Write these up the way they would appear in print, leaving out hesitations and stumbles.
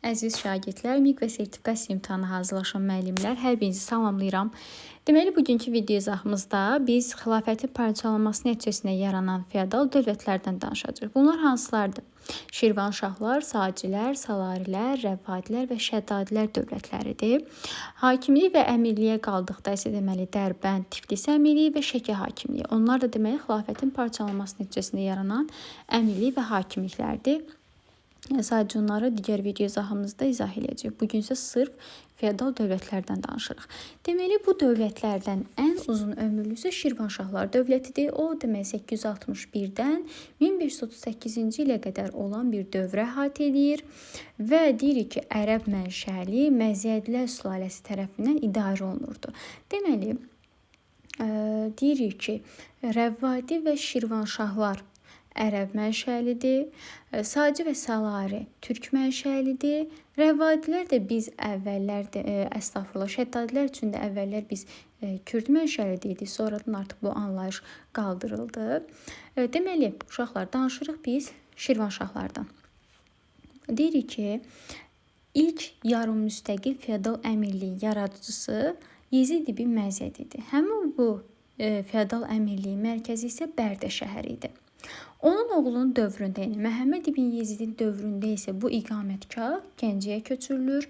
Əziz şagirdlər, MİQ və sertifikasiya imtahanına hazırlaşan müəllimlər, hər birinizi salamlayıram. Deməli, bugünkü video izahımızda biz xilafətin parçalanması nəticəsində yaranan feodal dövlətlərdən danışacağıq. Bunlar hansılardır? Şirvanşahlar, Sacilər, Salarilər, Rəvadilər və Şəddadilər dövlətləridir. Hakimlik və əmirliyə qaldıqda isə deməli Dərbənd, Tiflis əmirliyi və Şəki hakimliyi. Onlar da deməli xilafətin parçalanması nəticəsində yaranan əmirlik və hakimliklərdir. Sadəcə onları digər video izahımızda izah eləyəcəyik. Bu gün isə sırf feodal dövlətlərdən danışırıq. Deməli, bu dövlətlərdən ən uzun ömürlüsü Şirvanşahlar dövlətidir. O, deməli 861-dən 1538-ci ilə qədər olan bir dövrə əhatə eləyir və deyirik ki, ərəb mənşəli Məziyədilər sülaləsi tərəfindən idarə olunurdu. Deməli, deyirik ki, Rəvvadi və Şirvanşahlar ərəb mənşəlidir. Saci və Salari türk mənşəlidir. Rəvadilər də biz əvvəllər də, əstəğfurullah, Şəddadilər üçün də əvvəllər biz kürd mənşəli dedik. Sonradan artıq bu anlayış qaldırıldı. Deməli, uşaqlar, danışırıq biz Şirvanşahlardan. Deyirik ki, ilk yarım müstəqil feodal əmirliyin yaradıcısı Yezid ibn Məziyəd idi. Həmin bu feodal əmirliyin mərkəzi isə Bərdə şəhəri idi. Onun oğlunun dövründə, yəni Məhəmməd ibn Yezidin dövründə isə bu iqamətgah Gəncəyə köçürülür.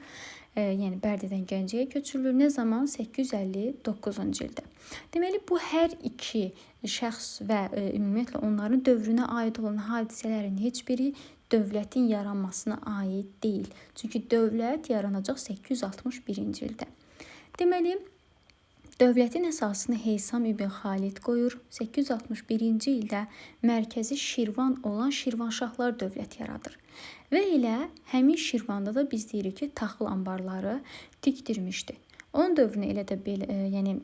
Yəni Bərdədən Gəncəyə köçürülür. Nə zaman? 859-cu ildə. Deməli, bu hər iki şəxs və ümumiyyətlə onların dövrünə aid olan hadisələrin heç biri dövlətin yaranmasına aid deyil. Çünki dövlət yaranacaq 861-ci ildə. Deməli, dövlətin əsasını Heysam ibn Xalid qoyur. 861-ci ildə mərkəzi Şirvan olan Şirvanşahlar dövləti yaradır. Və elə həmin Şirvanda da biz deyirik ki, taxıl anbarları tikdirmişdi. Onun dövrünə elə də belə, yəni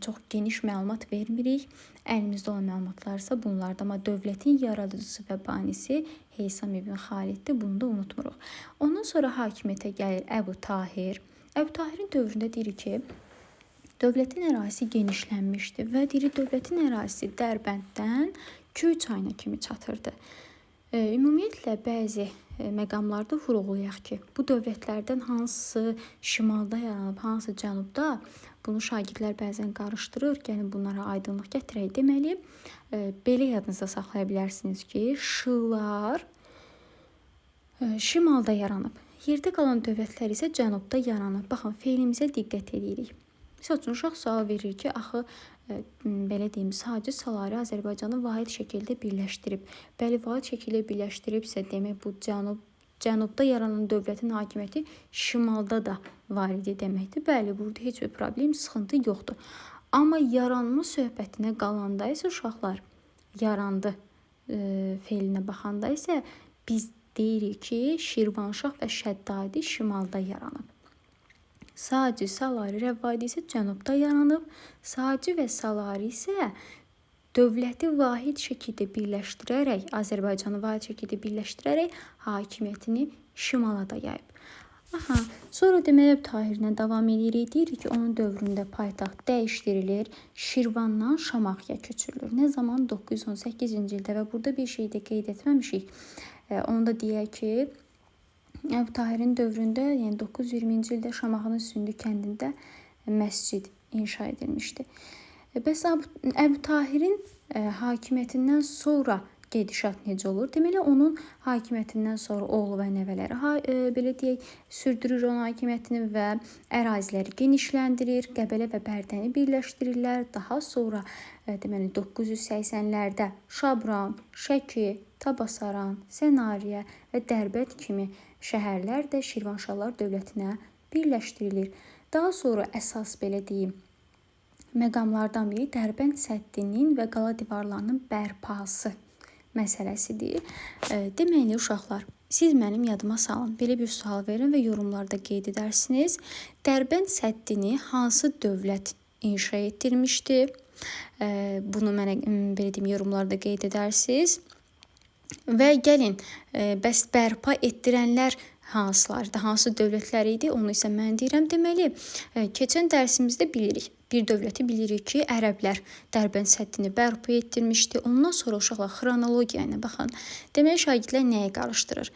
çox geniş məlumat vermirik. Əlimizdə olan məlumatlar isə bunlardır. Amma dövlətin yaradıcısı və banisi Heysam ibn Xaliddir. Bunu da unutmuruq. Ondan sonra hakimiyyətə gəlir Əbu Tahir. Əbu Tahirin dövründə deyirik ki, dövlətin ərazisi genişlənmişdi və deyirik dövlətin ərazisi Dərbənddən Kür çayına kimi çatırdı. Ümumiyyətlə bəzi məqamlarda vurğulayaq ki, bu dövlətlərdən hansı şimalda yaranıb, hansı cənubda, bunu şagirdlər bəzən qarışdırır. Gəlin bunlara aydınlıq gətirək. Deməli, belə yadınızda saxlaya bilərsiniz ki, Şılar şimalda yaranıb. Yerdə qalan dövlətlər isə cənubda yaranıb. Baxın, feilimizə diqqət edirik. Misal üçün, uşaq sual verir ki, axı, belə deyim, Saci Salari Azərbaycanı vahid şəkildə birləşdirib. Bəli, vahid şəkildə birləşdiribsə, demək bu cənubda yaranan dövlətin hakimiyyəti şimalda da var idi deməkdir. Bəli, burada heç bir problem, sıxıntı yoxdur. Amma yaranma söhbətinə qalanda isə uşaqlar yarandı feilinə baxanda isə biz deyirik ki, Şirvanşah və Şəddadi şimalda yaranıb. Saci, Salari, Rəvvadi isə cənubda yaranıb. Saci və Salari isə dövləti vahid şəkildə birləşdirərək, Azərbaycanı vahid şəkildə birləşdirərək hakimiyyətini şimala da yayıb. Aha, sonra deməli Əbu Tahirlə davam edirik. Deyirik ki, onun dövründə paytaxt dəyişdirilir. Şirvandan Şamaxıya köçürülür. Nə zaman? 918-ci ildə və burada bir şey də qeyd etməmişik. Onu da deyək ki, Əbu Tahirin dövründə, yəni 920-ci ildə Şamaxının Sündü kəndində məscid inşa edilmişdi. Bəs Əbu Tahirin hakimiyyətindən sonra gedişat necə olur? Deməli, onun hakimiyyətindən sonra oğlu və nəvələri, belə deyək, sürdürür onun hakimiyyətini və əraziləri genişləndirir, Qəbələ və Bərdəni birləşdirirlər. Daha sonra, deməli, 980-lərdə Şabran, Şəki, Tabasaran, Sənariyə və Dərbənd kimi şəhərlər də Şirvanşahlar dövlətinə birləşdirilir. Daha sonra əsas, belə deyim, məqamlardan biri Dərbənd səddinin və qala divarlarının bərpası məsələsidir. Deməli, uşaqlar, siz mənim yadıma salın. Belə bir sual verin və yorumlarda qeyd edərsiniz. Dərbənd səddini hansı dövlət inşa etdirmişdi? Bunu mənə, belə deyim, yorumlarda qeyd edərsiniz. Və gəlin, bəs bərpa etdirənlər hansılardı, hansı dövlətlər idi, onu isə mən deyirəm. Deməli, keçən dərsimizdə bilirik. Bir dövləti bilirik ki, ərəblər Dərbənd səddini bərpa etdirmişdi. Ondan sonra uşaqlar xronologiya ilə baxın. Deməli şagirdlər nəyi qarışdırır?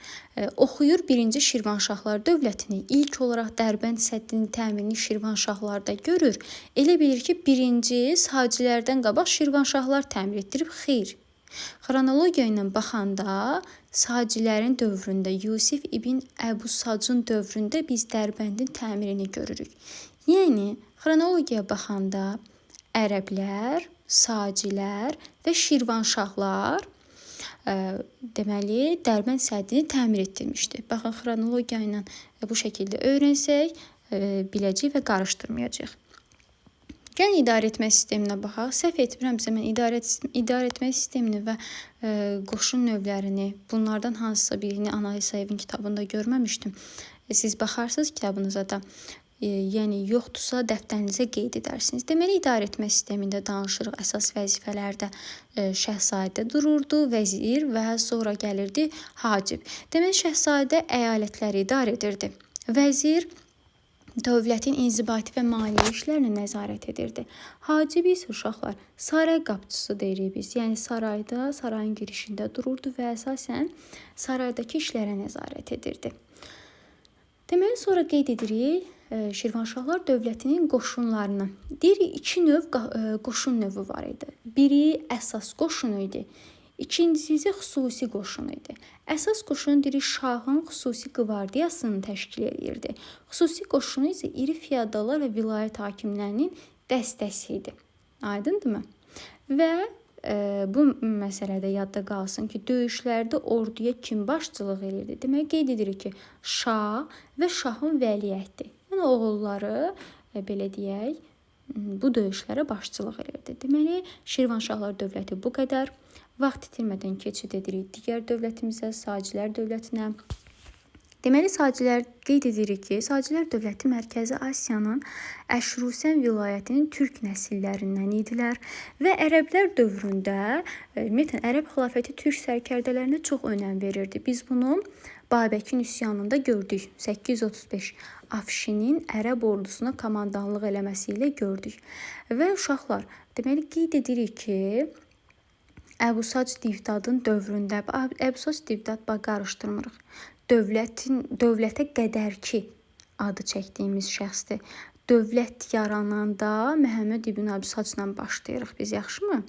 Oxuyur birinci Şirvanşahlar dövlətini. İlk olaraq Dərbənd səddinin təmirini Şirvanşahlarda görür. Elə bilir ki, birinci Sacilərdən qabaq Şirvanşahlar təmir etdirib. Xeyr. Xronologiya ilə baxanda Sacilərin dövründə, Yusif ibn Əbu Sacın dövründə biz Dərbəndin təmirini görürük. Yəni xronologiyaya baxanda ərəblər, Sacilər və Şirvanşahlar deməli Dərbənd səddini təmir etdirmişdi. Baxın, xronologiya ilə bu şəkildə öyrənsək, biləcəyik və qarışdırmayacağıq. Gəlin idarə etmə sisteminə baxaq. Səhv etmirəmsə mən idarə etmə sistemini və qoşun növlərini, bunlardan hansısa birini Ana İsayevin kitabında görməmişdim. Siz baxarsınız kitabınıza da. Yəni yoxdursa dəftərinizə qeyd edərsiniz. Deməli idarə etmə sistemində danışırıq. Əsas vəzifələrdə şəhzadə dururdu, vəzir və sonra gəlirdi hacib. Deməli şəhzadə əyalətləri idarə edirdi. Vəzir dövlətin inzibati və maliyyə işlərinə nəzarət edirdi. Hacib isə uşaqlar saray qapıçısı deyirik biz. Yəni sarayda, sarayın girişində dururdu və əsasən saraydakı işlərə nəzarət edirdi. Deməli sonra qeyd edirik Şirvanşahlar dövlətinin qoşunlarını. Deyirik iki növ qoşun növü var idi. Biri əsas qoşunu idi. İkincisi isə xüsusi qoşun idi. Əsas qoşun deyirik şahın xüsusi qvardiyasını təşkil edirdi. Xüsusi qoşunu isə iri feodallar və vilayət hakimlərinin dəstəsi idi. Aydındırmı? Və bu məsələdə yadda qalsın ki, döyüşlərdə orduya kim başçılıq edirdi? Deməli qeyd edirik ki, şah və şahın vəliəhdi. Yəni oğulları, belə deyək, bu döyüşlərə başçılıq edirdi. Deməli, Şirvanşahlar dövləti bu qədər. Vaxt itirmədən keçid edirik digər dövlətimizə, Sacilər dövlətinə. Deməli, Sacilər qeyd edirik ki, Sacilər dövləti Mərkəzi Asiyanın Əşrusən vilayətinin türk nəsillərindən idilər və ərəblər dövründə, ümumiyyətlə ərəb xilafəti türk sərkərdələrinə çox önəm verirdi. Biz bunu Babəkin üsyanında gördük. 835 Afşinin ərəb ordusuna komandanlıq eləməsi ilə gördük. Və uşaqlar, deməli qeyd edirik ki, Əbu Sac Divdadın dövründə, Əbu Sac Divdad bax qarışdırmırıq. Dövlətə qədərki adı çəkdiyimiz şəxsdir. Dövlət yarananda Məhəmməd ibn Əbu Sacla başlayırıq biz, yaxşımı?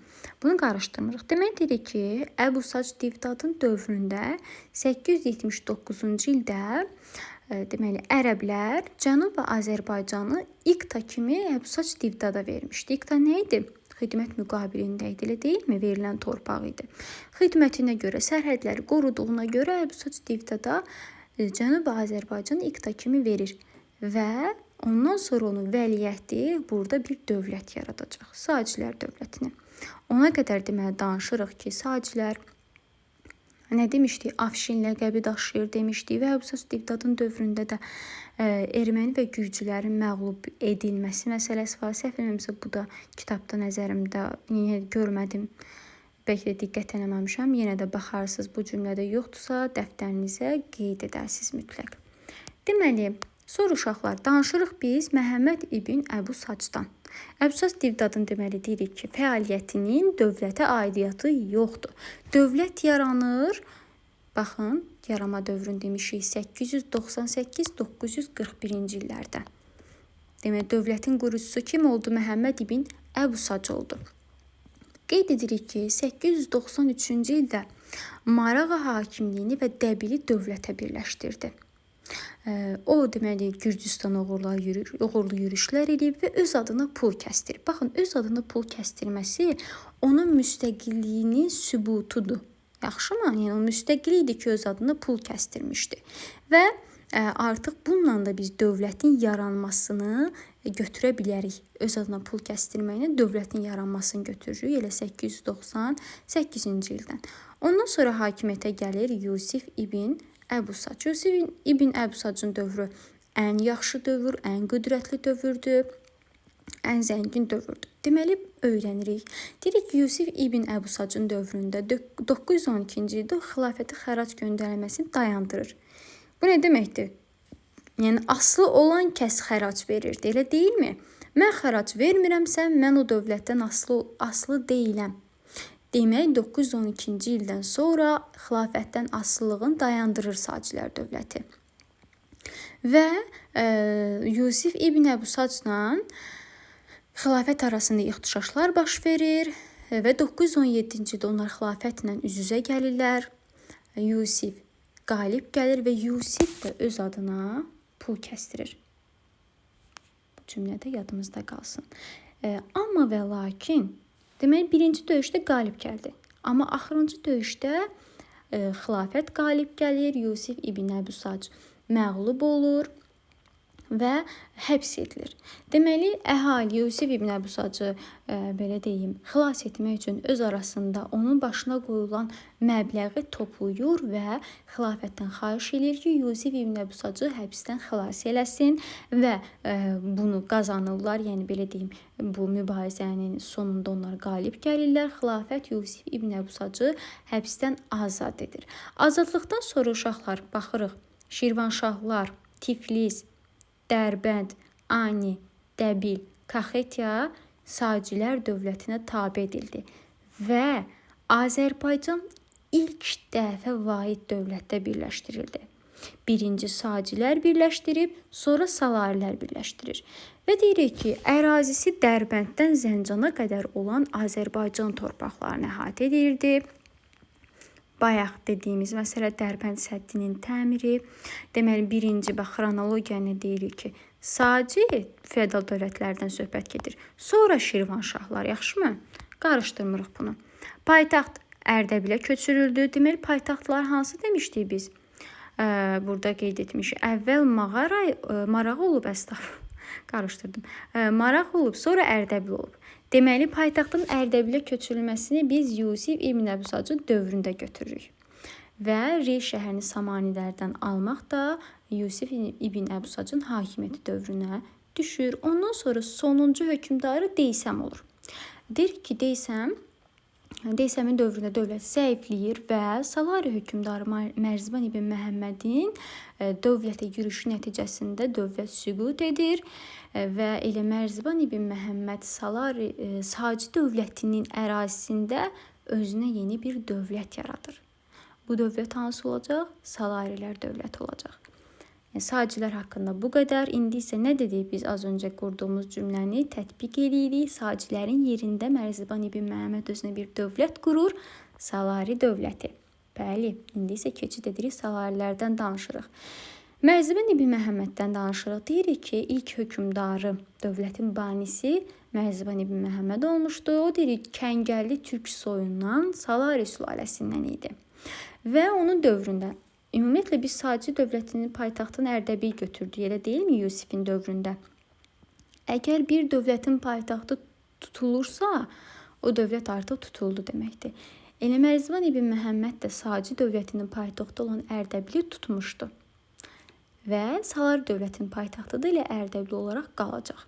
Bunu qarışdırmırıq. Demək deyirik ki, Əbu Sac Divdadın dövründə 879-cu ildə deməli ərəblər Cənubi Azərbaycanı İqta kimi Əbu Sac Divdada vermişdi. İqta nə idi? Xidmət müqabilində idi, elə deyilmi? Verilən torpaq idi. Xidmətinə görə, sərhədləri qoruduğuna görə Əbu Sac Divdada Cənubi Azərbaycanı İqta kimi verir və ondan sonra onun vəliəhdi burada bir dövlət yaradacaq. Sacilər dövlətini. Ona qədər deməli danışırıq ki, Sacilər nə demişdik? Afşin ləqəbi daşıyır demişdik və Əbu Sac Divdadın dövründə də erməni və gürcülərin məğlub edilməsi məsələsi var. Səhv eləmirəmsə bu da kitabda nəzərimdə yenə görmədim. Bəlkə də diqqət eləməmişəm. Yenə də baxarsınız bu cümlədə yoxdursa dəftərinizə qeyd edərsiniz mütləq. Deməli, sonra uşaqlar danışırıq biz Məhəmməd ibn Əbu Sacdan. Əbu Sac Divdadın deməli deyirik ki, fəaliyyətinin dövlətə aidiyyatı yoxdur. Dövlət yaranır. Baxın, yaranma dövrünü demişik 898-941-ci illərdə. Deməli, dövlətin qurucusu kim oldu? Məhəmməd ibn Əbu Sac oldu. Qeyd edirik ki, 893-cü ildə Marağa hakimliyini və Dəbili dövlətə birləşdirdi. O deməli Gürcüstana uğurlu yürüşlər eləyib və öz adına pul kəstirib. Baxın, öz adına pul kəstirməsi onun müstəqilliyinin sübutudur. Yaxşımı? Yəni o müstəqil idi ki, öz adına pul kəstirmişdi. Və artıq bununla da biz dövlətin yaranmasını götürə bilərik. Öz adına pul kəstirməklə dövlətin yaranmasını götürürük elə 898-ci ildən. Ondan sonra hakimiyyətə gəlir Yusif ibn Əbu Sac. Yusif ibn Əbu Sacın dövrü ən yaxşı dövr, ən qüdrətli dövrdür, ən zəngin dövrdür. Deməli öyrənirik. Deyirik ki, Yusif ibn Əbu Sacın dövründə 912-ci ildə xilafəti xərac göndərilməsini dayandırır. Bu nə deməkdir? Yəni asılı olan kəs xərac verirdi, elə deyilmi? Mən xərac vermirəmsə, mən o dövlətdən asılı deyiləm. Demək 912-ci ildən sonra xilafətdən asılılığını dayandırır Sacilər dövləti. Və Yusif İbn Əbu Sacla xilafət arasında ixtişaşlar baş verir və 917-ci ildə onlar xilafətlə üz-üzə gəlirlər. Yusif qalib gəlir və Yusif də öz adına pul kəstirir. Bu cümlə də yadımızda qalsın. Amma və lakin, deməli birinci döyüşdə qalib gəldi. Amma axırıncı döyüşdə xilafət qalib gəlir, Yusif İbn Əbu Sac məğlub olur və həbs edilir. Deməli, əhali Yusif İbn Əbu Sacı belə deyim, xilas etmək üçün öz arasında onun başına qoyulan məbləği toplayır və xilafətdən xahiş edir ki, Yusif İbn Əbu Sacı həbsdən xilas eləsin və bunu qazanırlar. Yəni belə deyim, bu mübarizənin sonunda onlar qalib gəlirlər. Xilafət Yusif İbn Əbu Sacı həbsdən azad edir. Azadlıqdan sonra uşaqlar baxırıq, Şirvanşahlar, Tiflis, Dərbənd, Ani, Dəbil, Kaxetiya Sacilər dövlətinə tabe edildi və Azərbaycan ilk dəfə vahid dövlətdə birləşdirildi. Birinci Sacilər birləşdirib, sonra Salarilər birləşdirir. Və deyirik ki, ərazisi Dərbənddən Zəncana qədər olan Azərbaycan torpaqlarını əhatə edirdi. Bayaq dediyimiz məsələ Dərbənd səddinin təmiri. Deməli, birinci bax xronologiya nə deyirik ki, Saci feodal dövlətlərdən söhbət gedir. Sonra Şirvanşahlar, yaxşımı? Qarışdırmırıq bunu. Paytaxt Ərdəbilə köçürüldü. Deməli, paytaxtlar hansı demişdik biz? Burada qeyd etmişik. Əvvəl Marağa olub, əstəğfurullah. Qarışdırdım. Maraq olub, sonra Ərdəbil olub. Deməli, paytaxtın Ərdəbilə köçürülməsini biz Yusif İbn Əbu Sacın dövründə götürürük. Və Rey şəhərini Samanilərdən almaq da Yusif İbn Əbu Sacın hakimiyyəti dövrünə düşür. Ondan sonra sonuncu hökmdarı Deysəm olur. Deyirik ki, Deysəmin dövründə dövlət zəifləyir və Salari hökmdarı Mərziban ibn Məhəmmədin dövlətə yürüşü nəticəsində dövlət süqut edir və elə Mərziban ibn Məhəmməd Salari Saci dövlətinin ərazisində özünə yeni bir dövlət yaradır. Bu dövlət hansı olacaq? Salarilər dövləti olacaq. Yəni, Sacilər haqqında bu qədər. İndi isə nə dedik biz az öncə qurduğumuz cümləni tətbiq edirik. Sacilərin yerində Mərziban ibn Məhəmməd özünə bir dövlət qurur. Salari dövləti. Bəli, indi isə keçid edirik, Salarilərdən danışırıq. Mərziban ibn Məhəmməddən danışırıq. Deyirik ki, ilk hökmdarı, dövlətin banisi Mərziban ibn Məhəmməd olmuşdu. O deyirik, Kəngərli türk soyundan Salari sülaləsindən idi. Və onun dövründə ümumiyyətlə biz Saci dövlətinin paytaxtını Ərdəbil götürdük, elə deyilmi Yusifin dövründə? Əgər bir dövlətin paytaxtı tutulursa, o dövlət artıq tutuldu deməkdir. Elə Mərziban ibn Məhəmməd də Saci dövlətinin paytaxtı olan Ərdəbili tutmuşdu. Və Salari dövlətinin paytaxtı da elə Ərdəbil olaraq qalacaq.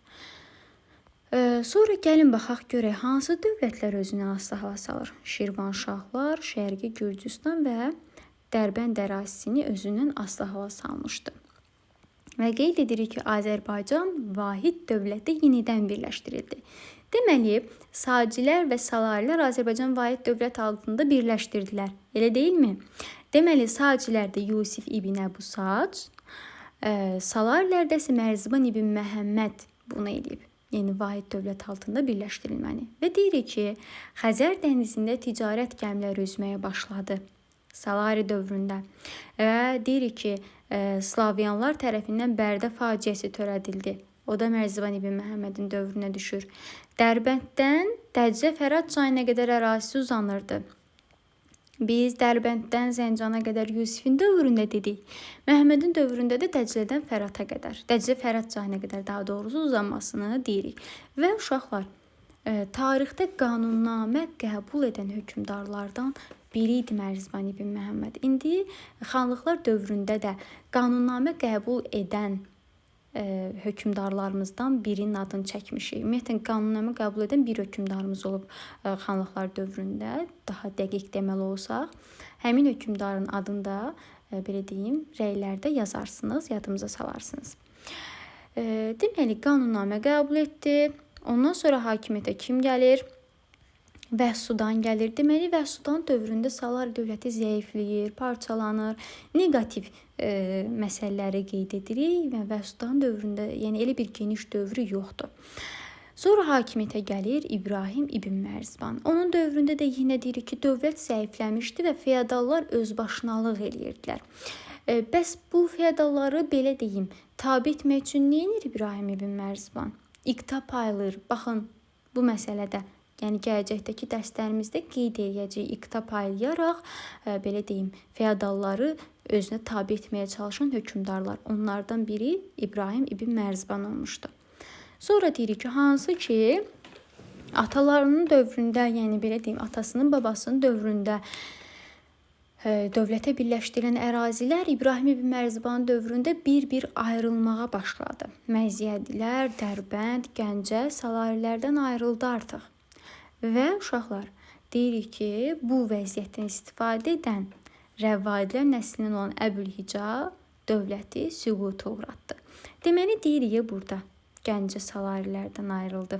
Sonra gəlin baxaq görək hansı dövlətlər özünə asılı hala salır. Şirvanşahlar, Şərqi Gürcüstan və Dərbənd ərazisini özündən asılı hala salmışdı. Və qeyd edirik ki, Azərbaycan vahid dövləti yenidən birləşdirildi. Deməli, Sacilər və Salarilər Azərbaycan vahid dövlət altında birləşdirdilər. Elə deyilmi? Deməli, Sacilərdə Yusif ibn Əbu Sac, Salarilərdə isə Mərziban ibn Məhəmməd bunu eləyib. Yəni, vahid dövlət altında birləşdirilməni. Və deyirik ki, Xəzər dənizində ticarət gəmiləri üzməyə başladı. Salari dövründə. Və deyirik ki, Slavyanlar tərəfindən Bərdə faciəsi törədildi. O da Mərziban ibn Məhəmmədin dövrünə düşür. Dərbənddən Dəclə Fərat çayına qədər ərazisi uzanırdı. Biz Dərbənddən Zəncana qədər Yusifin dövründə dedik. Məhəmmədin dövründə də Dəclədən Fərata qədər, Dəclə Fərat çayına qədər daha doğrusu uzanmasını deyirik. Və uşaqlar, tarixdə qanunnamə qəbul edən hökmdarlardan biri idi Mərziban ibn Məhəmməd. İndi xanlıqlar dövründə də qanunnamə qəbul edən hökmdarlarımızdan birinin adını çəkmişik. Ümumiyyətlə, qanunnamə qəbul edən bir hökmdarımız olub xanlıqlar dövründə, daha dəqiq deməli olsaq. Həmin hökmdarın adını da, belə deyim, rəylərdə yazarsınız, yadımıza salarsınız. Deməli, qanunnamə qəbul etdi. Ondan sonra hakimiyyətə kim gəlir? Vəhsudan gəlir. Deməli, Vəhsudan dövründə Salari dövləti zəifləyir, parçalanır. Neqativ məsələləri qeyd edirik və Vəhsudan dövründə, yəni elə bir geniş dövrü yoxdur. Sonra hakimiyyətə gəlir İbrahim İbn Mərzban. Onun dövründə də yenə deyirik ki, dövlət zəifləmişdi və feodallar özbaşınalıq eləyirdilər. Bəs bu feodalları belə deyim, tabe etmək üçün nə edir İbrahim İbn Mərzban? İqta paylayır. Baxın, bu məsələdə, yəni gələcəkdəki dərslərimizdə qeyd edəcəyik, iqta paylayaraq, belə deyim, feodalları özünə tabe etməyə çalışan hökmdarlar. Onlardan biri İbrahim İbn Mərzban olmuşdu. Sonra deyirik ki, hansı ki atalarının dövründə, yəni belə deyim, atasının, babasının dövründə dövlətə birləşdirilən ərazilər İbrahim İbn Mərzban dövründə bir-bir ayrılmağa başladı. Məziyyədilər, Dərbənd, Gəncə Salarilərdən ayrıldı artıq. Və uşaqlar, deyirik ki, bu vəziyyətdən istifadə edən Rəvadilər nəslindən olan Əbülhica dövləti süquta uğratdı. Deməli, deyirik burada Gəncə Salarilərdən ayrıldı.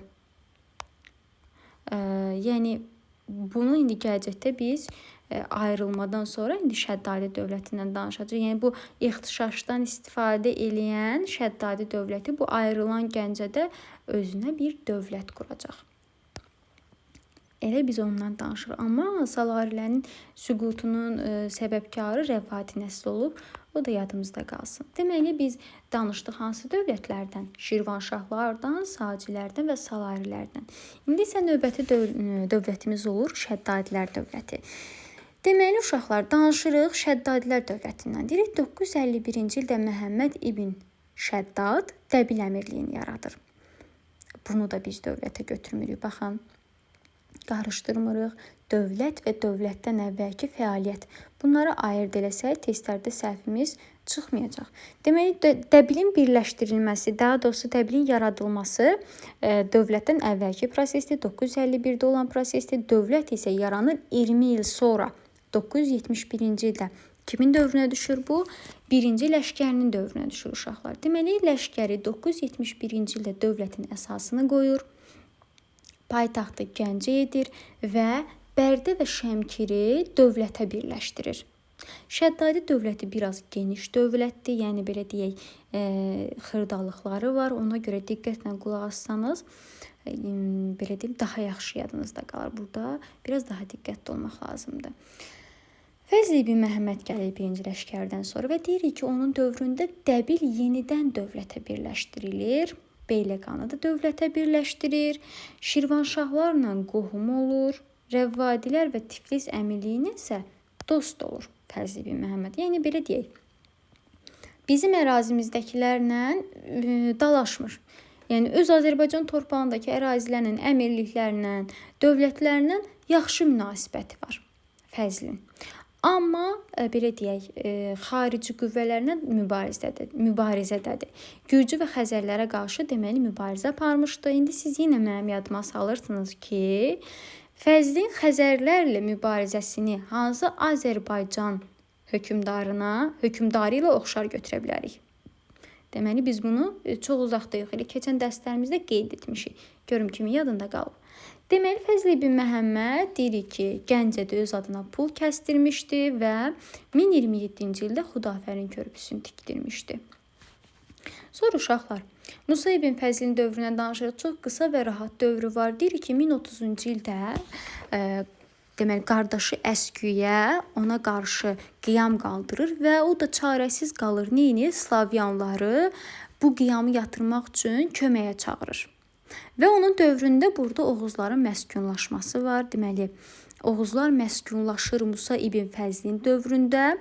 Yəni bunu indi gələcəkdə biz ayrılmadan sonra indi Şəddadi dövlətindən danışacağıq. Yəni bu ixtişaşdan istifadə eləyən Şəddadi dövləti bu ayrılan Gəncədə özünə bir dövlət quracaq. Elə biz ondan danışırıq. Amma Salarilərin süqutunun səbəbkarı Rəvadi nəsli olub. O da yadımızda qalsın. Deməli, biz danışdıq hansı dövlətlərdən? Şirvanşahlardan, Sacilərdən və Salarilərdən. İndi isə növbəti dövlətimiz olur Şəddadilər dövləti. Deməli, uşaqlar, danışırıq Şəddadilər dövlətindən. Deyirik, 951-ci ildə Məhəmməd İbn Şəddad Dəbil əmirliyini yaradır. Bunu da biz dövlətə götürmürük. Baxın, qarışdırmırıq. Dövlət və dövlətdən əvvəlki fəaliyyət. Bunları ayırd eləsək, testlərdə səhvimiz çıxmayacaq. Deməli, Dəbilin birləşdirilməsi, daha doğrusu Dəbilin yaradılması dövlətdən əvvəlki prosesdir. 951-də olan prosesdir. Dövlət isə yaranır 20 il sonra, 971-ci ildə. Kimin dövrünə düşür bu? Birinci Ləşkərinin dövrünə düşür uşaqlar. Deməli, Ləşkəri 971-ci ildə dövlətin əsasını qoyur. Paytaxtı Gəncə edir və Bərdə və Şəmkiri dövlətə birləşdirir. Şəddadi dövləti biraz geniş dövlətdir, yəni belə deyək, xırdalıqları var. Ona görə diqqətlə qulaq assanız, belə deyim, daha yaxşı yadınızda qalar. Burada biraz daha diqqətli olmaq lazımdır. Fəzli ibn Məhəmməd gəlir birinci Ləşkərdən sonra və deyirik ki, onun dövründə Dəbil yenidən dövlətə birləşdirilir. Beyləqanı da dövlətə birləşdirir. Şirvanşahlarla qohum olur. Rəvadilər və Tiflis əmirliyinə isə dost olur Fəzli ibn Məhəmməd. Yəni belə deyək, bizim ərazimizdəkilərlə dalaşmır. Yəni öz Azərbaycan torpağındakı ərazilərlə, əmirliklərlə, dövlətlərlə yaxşı münasibəti var Fəzlin. Amma belə deyək, xarici qüvvələrlə mübarizədədir. Gürcü və Xəzərlərə qarşı deməli mübarizə aparmışdı. İndi siz yenə mənim yadıma salırsınız ki, Fəzlin Xəzərlərlə mübarizəsini hansı Azərbaycan hökmdarı ilə oxşar götürə bilərik? Deməli, biz bunu çox uzaqdayıq. Elə keçən dərslərimizdə qeyd etmişik. Görüm kimin yadında qalıb. Deməli, Fəzli ibn Məhəmməd deyirik ki, Gəncədə öz adına pul kəsdirmişdi və 1027-ci ildə Xudafərin körpüsünü tikdirmişdi. Sonra uşaqlar, Musa ibn Fəzlin dövründən danışırıq. Çox qısa və rahat dövrü var. Deyirik ki, 1030-cu ildə deməli, qardaşı Əsküyə ona qarşı qiyam qaldırır və o da çarəsiz qalır. Neyini? Slavyanları bu qiyamı yatırmaq üçün köməyə çağırır. Və onun dövründə burada Oğuzların məskunlaşması var. Deməli, Oğuzlar məskunlaşır Musa ibn Fəzlin dövründə.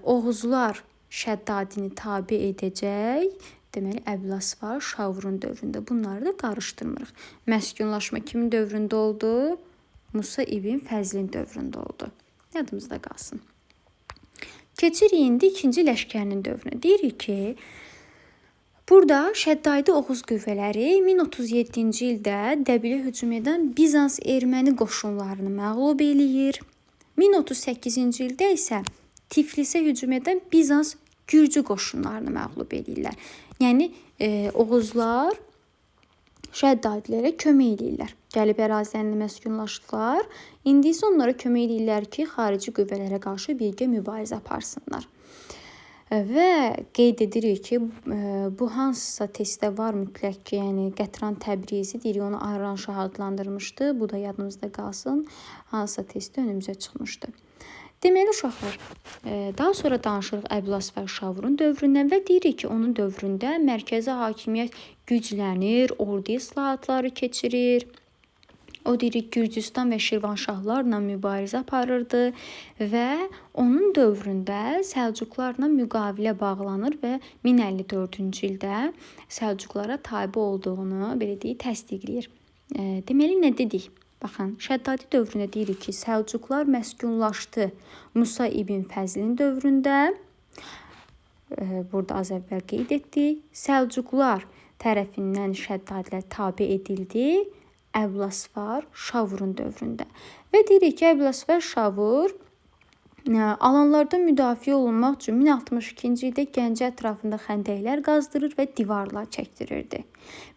Oğuzlar Şəddadini tabe edəcək. Deməli, Əbülasvar Şavrun dövründə. Bunları da qarışdırmırıq. Məskunlaşma kimin dövründə oldu? Musa ibn Fəzlin dövründə oldu. Yadımızda qalsın. Keçirik indi ikinci Ləşkərinin dövrünə. Deyirik ki, burada Şəddadi Oğuz qüvvələri 1037-ci ildə Dəbilə hücum edən Bizans erməni qoşunlarını məğlub eləyir. 1038-ci ildə isə Tiflisə hücum edən Bizans Gürcü qoşunlarını məğlub eləyirlər. Yəni Oğuzlar Şəddadilərə kömək eləyirlər. Gəlib ərazilərində məskunlaşdılar. İndi isə onlara kömək eləyirlər ki, xarici qüvvələrə qarşı birgə mübarizə aparsınlar. Və qeyd edirik ki, bu hansısa testdə var mütləq ki, yəni Qətran Təbrizi deyirik, onu Arran Şah adlandırmışdı. Bu da yadımızda qalsın. Hansısa testdə önümüzə çıxmışdı. Deməli uşaqlar, daha sonra danışırıq Əbülasfər Şavurun dövründən və deyirik ki, onun dövründə mərkəzi hakimiyyət güclənir, ordu islahatları keçirir. O deyirik Gürcüstan və Şirvanşahlarla mübarizə aparırdı və onun dövründə Səlcuqlarla müqavilə bağlanır və 1054-cü ildə Səlcuqlara tabe olduğunu belə deyək, təsdiqləyir. Deməli nə dedik? Baxın, Şəddadi dövründə deyirik ki, Səlcuqlar məskunlaşdı Musa ibn Fəzlin dövründə. Burada az əvvəl qeyd etdik. Səlcuqlar tərəfindən Şəddadilər tabe edildi Əbülasfar Şavurun dövründə. Və deyirik ki, Əbülasfar Şavur alanlardan müdafiə olunmaq üçün 1062-ci ildə Gəncə ətrafında xəndəklər qazdırır və divarlar çəkdirirdi.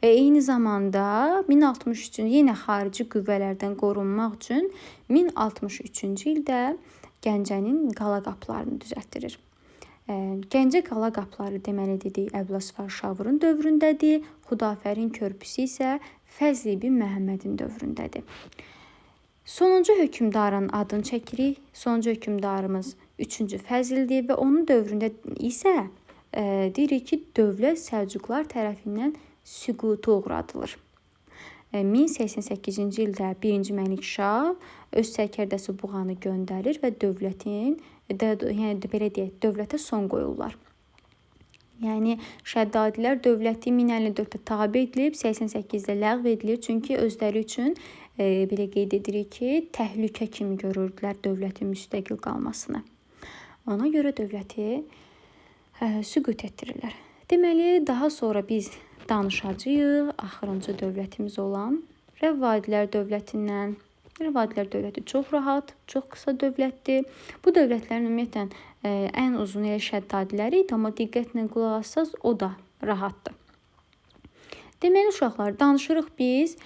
Və eyni zamanda 1063-cü yenə xarici qüvvələrdən qorunmaq üçün 1063-cü ildə Gəncənin qala qapılarını düzəltdirir. Gəncə qala qapıları deməli dedik Əbülasfar Şavurun dövründədir. Xudafərin körpüsü isə Fəzl ibn Məhəmmədin dövründədir. Sonuncu hökmdarın adını çəkirik. Sonuncu hökmdarımız 3-cü Fəzildir və onun dövründə isə deyirik ki, dövlət Səlcuqlar tərəfindən süquta uğradılır. 1088-ci ildə 1-ci Məlikşah öz sərkərdəsi Buğanı göndərir və dövlətin, yəni belə deyək, dövlətə son qoyurlar. Yəni Şəddadilər dövləti 1054-də tabe edilib, 88-də ləğv edilir. Çünki özləri üçün belə qeyd edirik ki, təhlükə kimi görürdülər dövlətin müstəqil qalmasını. Ona görə dövləti süqut etdirirlər. Deməli, daha sonra biz danışacağıq axırıncı dövlətimiz olan Rəvadilər dövlətindən. Rəvadilər dövləti çox rahat, çox qısa dövlətdir. Bu dövlətlərin ümumiyyətlə ən uzun elə Şəddadilər idi, amma diqqətlə qulaq assaz o da rahatdır. Deməli uşaqlar, danışırıq biz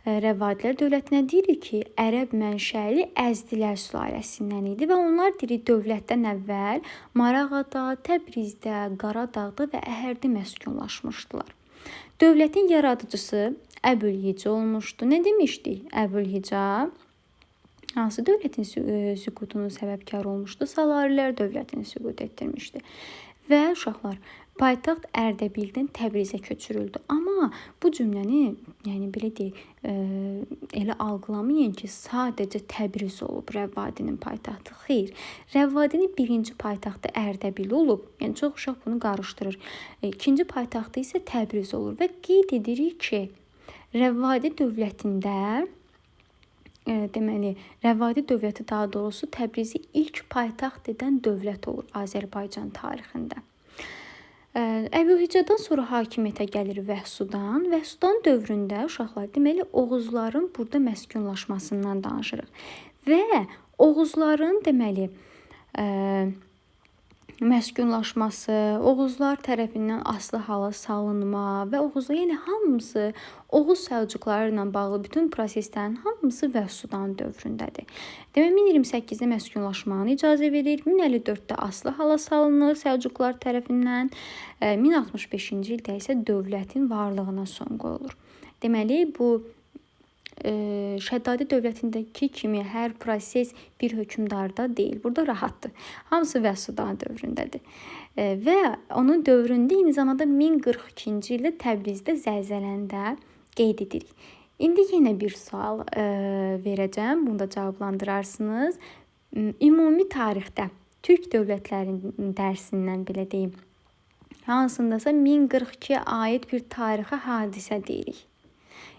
Rəvadilər dövlətinə, deyirik ki, ərəb mənşəli Əzdilər sülaləsindən idi və onlar deyirik dövlətdən əvvəl Marağada, Təbrizdə, Qaradağda və Əhərdə məskunlaşmışdılar. Dövlətin yaradıcısı Əbülhica olmuşdu. Nə demişdik? Əbülhica hansı dövlətin süqutunun səbəbkarı olmuşdu? Salarilər dövlətini süqut etdirmişdi. Və uşaqlar, paytaxt Ərdəbildən Təbrizə köçürüldü. Amma bu cümləni, yəni belə deyək, elə algılamayın ki, sadəcə Təbriz olub Rəvadinin paytaxtı. Xeyr, Rəvadinin birinci paytaxtı Ərdəbil olub. Yəni çox uşaq bunu qarışdırır. İkinci paytaxtı isə Təbriz olur və qeyd edirik ki, Rəvadi dövlətində deməli, Rəvadi dövləti daha doğrusu Təbrizi ilk paytaxt edən dövlət olur Azərbaycan tarixində. Əbülhicadan sonra hakimiyyətə gəlir Vəhsudan. Vəhsudan dövründə uşaqlar, deməli, Oğuzların burada məskunlaşmasından danışırıq. Və Oğuzların deməli məskunlaşması, Oğuzlar tərəfindən aslı hala salınma və Oğuzlar, yəni hamısı Oğuz Səlcuqları ilə bağlı bütün proseslərin hamısı Vəhsudan dövründədir. Demək 1028-də məskunlaşmanı icazə verir, 1054-də aslı hala salınır Səlcuqlar tərəfindən, 1065-ci ildə isə dövlətin varlığına son qoyulur. Deməli bu Şəddadi dövlətindəki kimi hər proses bir hökmdarda deyil. Burada rahatdır. Hamısı Vəhsudan dövründədir. Və onun dövründə eyni zamanda 1042-ci ildə Təbrizdə zəlzələni də qeyd edirik. İndi yenə bir sual verəcəm. Bunu da cavablandırarsınız. Ümumi tarixdə Türk dövlətlərinin dərsindən belə deyim, hansındasa 1042-yə aid bir tarixi hadisə deyirik.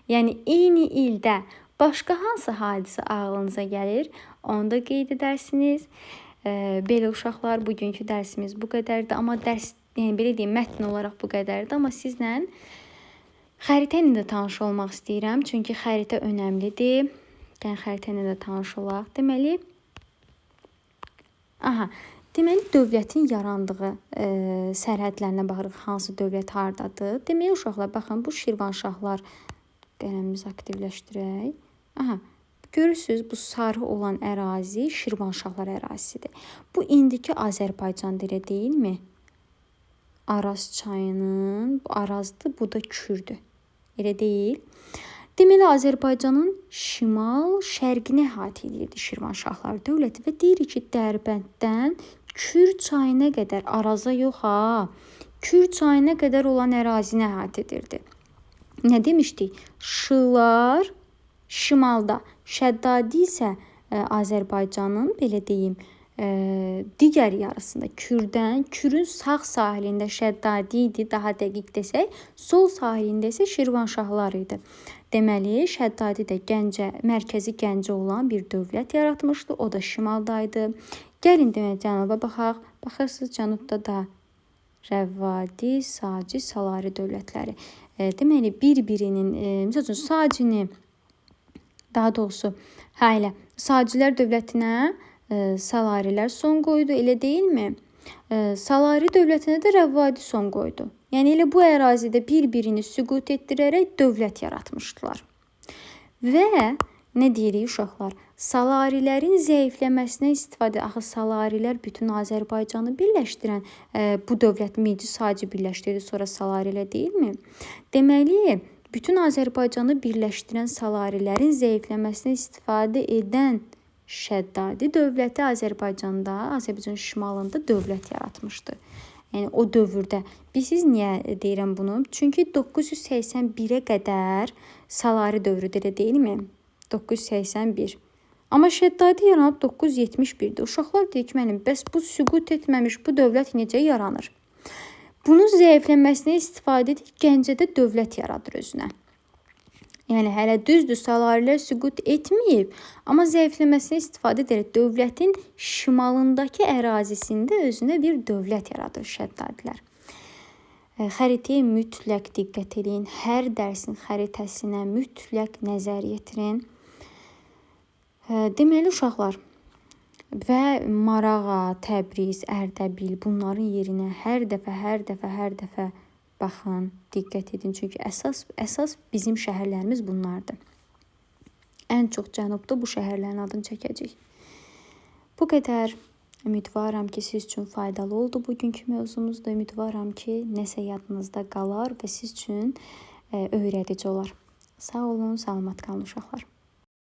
Yəni eyni ildə başqa hansı hadisə ağlınıza gəlir, onu da qeyd edərsiniz. Belə uşaqlar, bugünkü dərsimiz bu qədərdir. Amma dərs, yəni belə deyim, mətn olaraq bu qədərdir. Amma sizlə xəritə ilə də tanış olmaq istəyirəm. Çünki xəritə önəmlidir. Yəni xəritə ilə də tanış olaq. Deməli, aha, Deməli, dövlətin yarandığı sərhədlərinə baxırıq, hansı dövlət hardadır. Deməli, uşaqlar, baxın, bu Şirvanşahlar, qələmimizi aktivləşdirək. Aha, görürsünüz, bu sarı olan ərazi Şirvanşahlar ərazisidir. Bu indiki Azərbaycan elə deyilmi? Araz çayının, bu Arazdır, bu da Kürdür. Elə deyil? Deməli, Azərbaycanın şimal şərqini əhatə edirdi Şirvanşahlar dövləti və deyirik ki, Dərbənddən Kür çayına qədər, Araza yox ha, Kür çayına qədər olan ərazini əhatə edirdi. Nə demişdik? Şılar şimalda, Şəddadi isə Azərbaycanın, belə deyim, digər yarısında Kürdən, Kürün sağ sahilində Şəddadi idi, daha dəqiq desək, sol sahilində isə Şirvanşahlar idi. Deməli, Şəddadi də Gəncə, mərkəzi Gəncə olan bir dövlət yaratmışdı. O da şimaldaydı. Gəlin demək cənuba baxaq. Baxırsınız, cənubda da Rəvadi, Saci, Salari dövlətləri. Deməli, bir-birinin, misal üçün, Sacini, daha doğrusu, hə elə, Sacilər dövlətinə Salarilər son qoydu, elə deyilmi? Salari dövlətinə də Rəvadi son qoydu. Yəni, elə bu ərazidə bir-birini süqut etdirərək dövlət yaratmışdılar. Və nə deyirik uşaqlar? Salarilərin zəifləməsinə istifadə. Axı Salarilər bütün Azərbaycanı birləşdirən bu dövlət Medi Saci birləşdirdi, sonra Salarilər deyilmi? Deməli, bütün Azərbaycanı birləşdirən Salarilərin zəifləməsinə istifadə edən Şəddadi dövləti Azərbaycanda, Azərbaycan şimalında dövlət yaratmışdı. Yəni o dövrdə. Bilirsiniz niyə deyirəm bunu? Çünki 981-ə qədər Salari dövrüdür, elə deyilmi? 981. Amma Şəddadi yaranıb 971-də. Uşaqlar deyir ki, müəllim, bəs bu süqut etməmiş bu dövlət necə yaranır? Bunun zəifləməsinə istifadə edib Gəncədə dövlət yaradır özünə. Yəni hələ düzdür, Salarilər süqut etməyib, amma zəifləməsinə istifadə edərək dövlətin şimalındakı ərazisində özünə bir dövlət yaradır Şəddadilər. Xəritəyə mütləq diqqət eləyin. Hər dərsin xəritəsinə mütləq nəzər yetirin. Deməli uşaqlar və Marağa, Təbriz, Ərdəbil bunların yerinə hər dəfə baxın, diqqət edin. Çünki əsas bizim şəhərlərimiz bunlardır. Ən çox cənubda bu şəhərlərin adını çəkəcəyik. Bu qədər. Ümidvaram ki, siz üçün faydalı oldu bugünkü mövzumuzda. Ümidvaram ki, nəsə yadınızda qalar və siz üçün öyrədici olar. Sağ olun, salamat qalın uşaqlar.